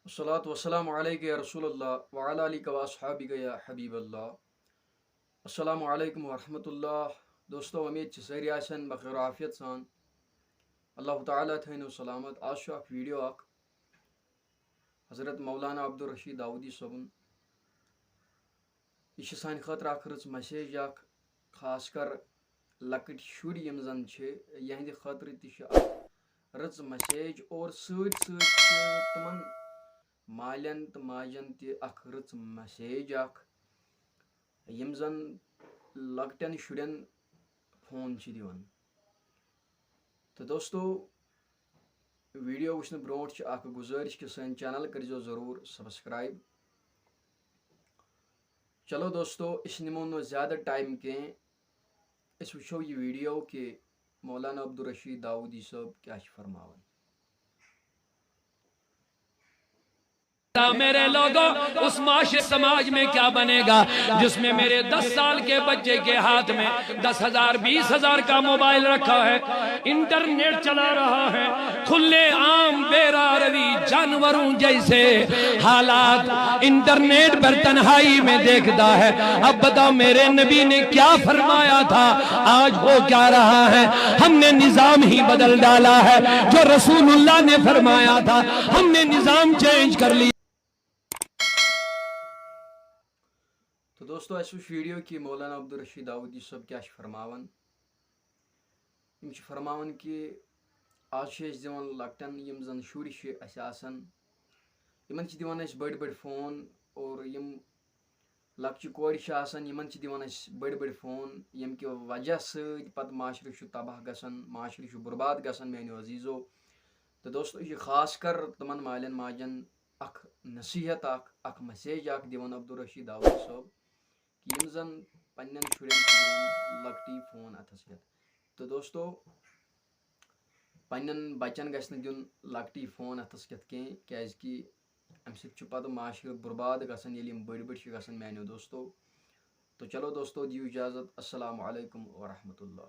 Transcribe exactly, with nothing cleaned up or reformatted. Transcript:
الصلاة والسلام عليك يا رسول الله وعلى آلك وأصحابك يا حبيب الله. السلام عليكم ورحمة الله. دوستو، امید چھِ سٲری آسن بخیر و عافیت سان۔ اللہ تعالیٰ تھٲینو سلامت۔ آز چھُ اکھ ویڈیو اکھ حضرت مولانا عبدالرشید داؤدی صٲبُن۔ یہِ چھِ سانہِ خٲطرٕ اکھ رٕژ میسیج اکھ، خاص کر لۄکٕٹۍ شُرۍ یِم زن چھِ، یِہنٛدِ خٲطرٕ تہِ چھِ اکھ رٕژ میسیج، اور سۭتۍ سۭتۍ چھِ تِمن مالٮ۪ن تہٕ ماجٮ۪ن تہِ اکھ رٕژ میسیج اکھ، یِم زن لۄکٹٮ۪ن شُرٮ۪ن فون چھِ دِوان۔ تہٕ دوستو، ویڈیو وٕچھنہٕ برونٛٹھ چھِ اکھ گُزٲرِش کہِ سٲنۍ چینل کٔرۍزیو ضروٗر سبسکرائب۔ چلو دوستو، أسۍ نِمو نہٕ زیادٕ ٹائم کینٛہہ، أسۍ وٕچھو یہِ ویڈیو کہِ مولانا عبدالرشید داؤدی صٲب کیٛاہ چھِ فرماوان۔ میرے لوگوں، اس معاشرے سماج میں کیا بنے گا جس میں میرے دس سال کے بچے کے ہاتھ میں دس ہزار بیس ہزار کا موبائل رکھا ہے، انٹرنیٹ چلا رہا ہے، کھلے عام بیرا روی جانوروں جیسے حالات انٹرنیٹ پر تنہائی میں دیکھتا ہے۔ اب بتاؤ میرے نبی نے کیا فرمایا تھا، آج ہو کیا رہا ہے؟ ہم نے نظام ہی بدل ڈالا ہے۔ جو رسول اللہ نے فرمایا تھا، ہم نے نظام چینج کر لیا۔ تہٕ دوستو، اَسہِ وٕچھ ویڈیو کہِ مولانا عبدالرشید داؤدی صٲب کیٛاہ چھِ فرماوان۔ یِم چھِ فرماوان کہِ آز چھِ أسۍ دِوان لۄکٹٮ۪ن، یِم زَن شُرۍ چھِ اَسہِ آسان، یِمَن چھِ دِوان أسۍ بٔڑۍ بٔڑۍ فون، اور یِم لۄکچہِ کورِ چھِ آسان، یِمَن چھِ دِوان أسۍ بٔڑۍ بٔڑۍ فون، ییٚمہِ کہِ وجہ سۭتۍ پَتہٕ معاشرٕ چھُ تباہ گژھان، معاشرٕ چھُ برباد گژھان، میٛانیو عزیٖزو۔ تہٕ دوستو، یہِ چھِ خاص کر تِمَن مالٮ۪ن ماجٮ۪ن اکھ نصیحت اکھ، اکھ میسیج اکھ دِوان عبدالرشید داؤدی صٲب، کہِ یِم زن پننٮ۪ن شُرٮ۪ن چھِ دِوان لۄکٹی فون اتھس کٮ۪تھ۔ تہٕ دوستو، پننٮ۪ن بچن گژھِ نہٕ دیُن لۄکٹی فون اتھس کٮ۪تھ کینٛہہ، کیازِ کہِ امہِ سۭتۍ چھُ پتہٕ معاشرٕ برباد گژھان، ییٚلہِ یِم بٔڑۍ بٔڑۍ چھِ گژھان، میانیو دوستو۔ تہٕ چلو دوستو، دِیِو اجازت۔ السلام علیکم ورحمۃ اللہ۔